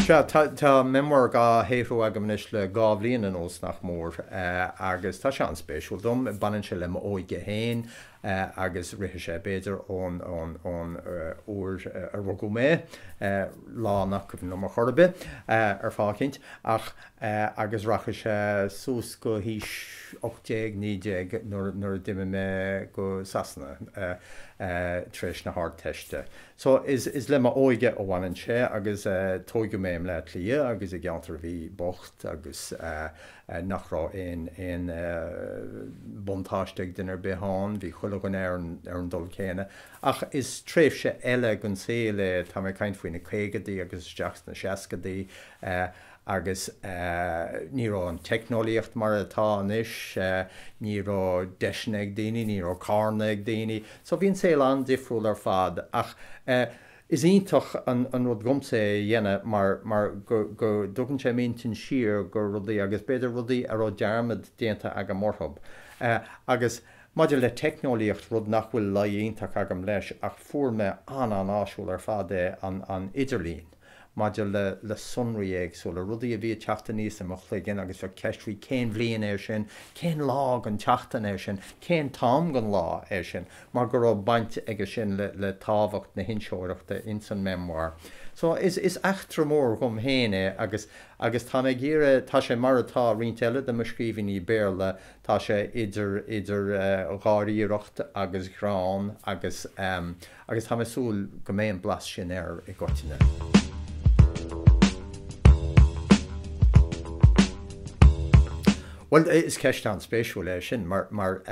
Sea, tá memoir dhá shaothrú agam anois le 2 bhliain anuas, nach mór, agus tá sé an-spéisiúil dom. Baineann sé le m'óige féin agus ritheann sé, b'fhéidir, ón uair a rugadh mé, lá nach cuimhin liom ar chor ar bith, ar fáth eicínt, ach agus rachaidh sé suas go haois 18, 19 nuair a d'imigh mé go Sasana tar éis na hArdteiste. So, is le m'óige a bhaineann sé agus tóigeadh mé i mBleá Cliath agus i gceantar a bhí bocht agus nach raibh aon aon buntáiste ag duine ar bith ann, bhí chuile dhuine ar an ar an dul céanna. Ach is tréimhse eile den saol é, tá mé ag caint faoi na caogadaí agus isteach sna seascadaí agus ní raibh an teicneolaíocht mar atá anois, ní raibh deiseanna ag daoine, ní raibh carranna ag daoine, so bhí an saol an-difriúil ar fad ach is iontach an rud dhomsa é a dhéanamh mar mar go go dtugann sé m'intinn siar go rudaí agus b'fhéidir rudaí a raibh dearmad déanta agam orthu. Agus maidir le teicneolaíocht, rud nach bhfuil luí iontach agam leis ach fuair mé an-an-áisiúil ar fad é an an idirlíon. maidir le le sonraí éagsúla, rudaí a bhí ag teacht aníos i mo chloigeann agus bheadh ceist faoi cén bhliain é sin, cén lá den tseachtain é sin, cén t-am den lá é sin, mar go raibh baint aige sin le le tábhacht na hinseoireachta ins an memoir. So is is eachtra mór dhom féin é agus agus tá mé ag iarraidh, tá sé mar atá roinnt eile de mo scríbhinní Béarla, tá sé idir idir dháiríreacht agus ghreann agus agus tá mé ag súil go mbeidh an blas sin air i gcoitinne. Bhuel, is ceist an-spéisiúil é sin, mar, mar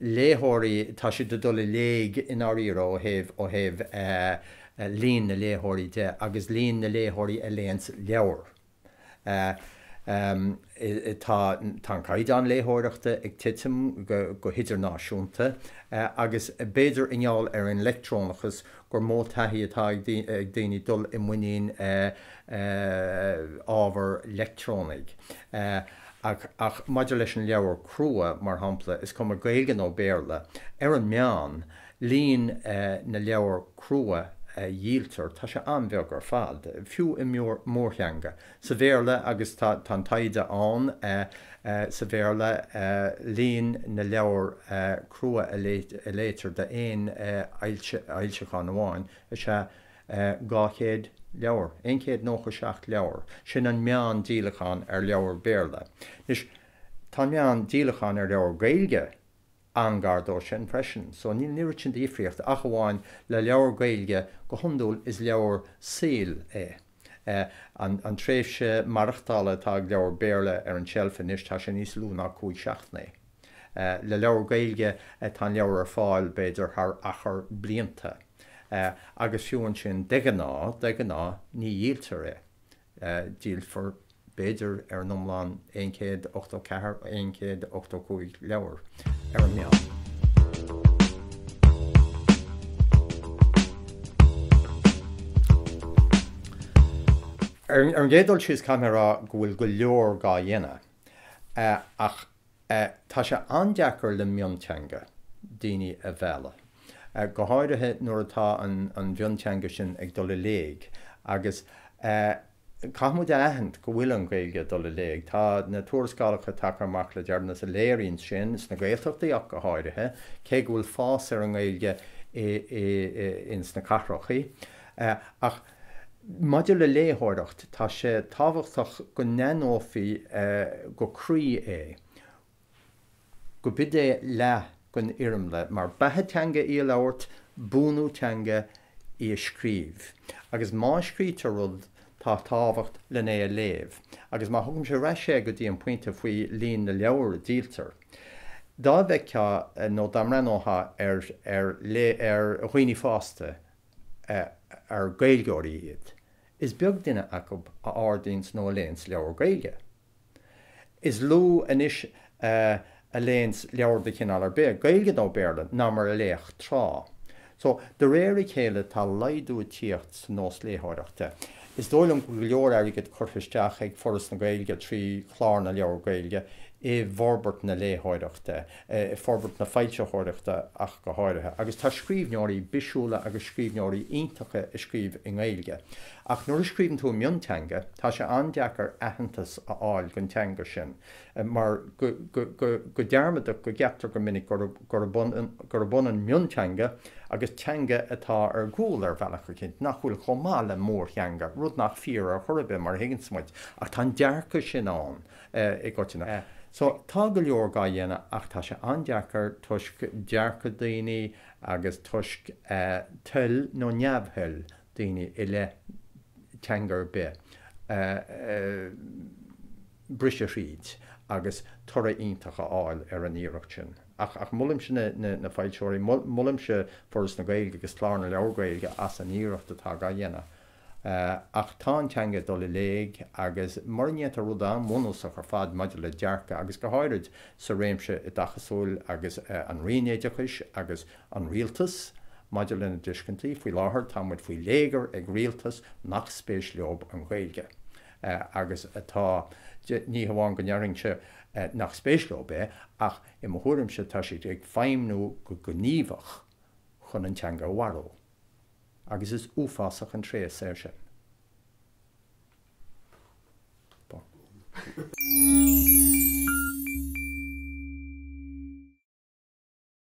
léitheoirí, tá siad ag dul i léig i ndáiríre ó thaobh, ó thaobh líon na léitheoirí de agus líon na léitheoirí a léanns leabhar. Tá an caighdeán léitheoireachta ag titim go hidirnáisiúnta agus b'fhéidir i ngeall ar an leictreonachas gur mó taithí atá ag daoine dul i muinín ábhar leictreonaigh. Ach maidir leis an leabhar crua, mar shampla, is cuma Gaeilge nó Béarla, ar an meán, Líon na leabhar crua a dhíoltar, tá sé an-bheag ar fad, fiú i mórtheanga. Sa Bhéarla, agus tá an taighde ann, sa Bhéarla, líon na leabhar crua a léitear d'aon fhoilseachán amháin is ea 200 leabhar, 197 leabhar. Sin an meán díolachán ar leabhar Béarla. Anois, tá an meán díolachán ar leabhar Gaeilge an-ghar dó sin freisin. So níl an oiread sin de dhifríocht, ach amháin le leabhar Gaeilge, go hiondúil is leabhar saoil é. An tréimhse maireachtála atá ag leabhar Béarla ar an tseilf anois, tá sé níos lú ná 5 seachtainí. Le leabhar Gaeilge tá an leabhar ar fáil b'fhéidir thar achar blianta. Agus fiú ansin, de ghnáth, de ghnáth, ní dhíoltar é. Díolfar, b'fhéidir, ar an iomlán 184, 185 leabhar ar an meán. Ar an gcéad dul síos, caithfidh mé a rá go bhfuil go leor dhá dhéanamh, ach Tá sé an-deacair le mionteanga daoine a mhealladh, go háirithe nuair atá an mhionteanga sin ag dul i léig agus caithfidh muid a aithint go bhfuil an Ghaeilge ag dul i léig. Tá na tuarascálacha tagtha amach le deireanas a léiríonn sin, sna Gaeltachtaí ach go háirithe, cé go bhfuil fás ar an nGaeilge ins na cathrachaí. Ach maidir le léitheoireacht, tá sé tábhachtach go n-aithneofaí go croí é, go b'id é leath den fhoirmle, mar beatha teanga í a labhairt, buanú teanga í a scríobh. Agus má scrítear rud, tá tábhacht len é a léamh. Agus má thugaimse ar ais é go dtí an pointe faoi líon na leabhar a díoltar, dá bhfeicfeá nó dá mbreathnófá ar ar ar dhaoine fásta, ar Gaeilgeoirí iad, is beag duine acu a ordaíonns nó a léanns leabhar Gaeilge. Is lú anois a léanns leabhar de chineál ar bith, Gaeilge nó Béarla, ná mar a léadh tráth. So, de réir a chéile tá laghdú ag tíocht sa nós léitheoireachta. Is dóigh liom go bhfuil go leor airgid curtha isteach ag Foras na Gaeilge trí Chlár na Leabhar Gaeilge. i bhforbairt na léitheoireachta, i bhforbairt na foilsitheoireachta ach go háirithe. Agus tá scríbhneoirí bisiúla agus scríbhneoirí iontacha ag scríobh i nGaeilge. Ach nuair a scríobhann tú i mionteanga, tá sé an-deacair aitheantas a fháil don teanga sin, mar go dearmadach go gceaptar go minic gurb ionann mionteanga agus teanga atá ar gcúl ar bhealach eicínt, nach bhfuil chomh maith le mórtheanga, rud nach fíor ar chor ar bith, mar a thuigeanns muid. Ach tá an dearcadh sin ann i gcoitinne. So, tá go leor dhá dhéanamh ach tá sé an-deacair toisc dearcadh daoine agus toisc toil nó neamhthoil daoine i leith teanga ar bith briseadh thríd agus toradh iontach a fháil ar an iarracht sin. Ach molaimse na foilsitheoirí, molaimse Foras na Gaeilge agus Clár na Leabhar Gaeilge as an iarracht atá dhá dhéanamh. Ach tá an teanga ag dul i léig agus mura ndéantar rud an-bhunúsach ar fad maidir le dearcadh agus go háirid sa réimse oideachasúil agus an Roinn Oideachais agus an Rialtas maidir lena dtuiscintí, faoi láthair tá muid faoi léigear ag rialtas nach spéis leob an Ghaeilge agus atá, ní hamháin go ndéarfainnse nach spéis leob é ach i mo thuairimse tá siad ag feidhmniú go gníomhach chun an teanga a mharú. Agus is uafásach an tréas é sin. Bom.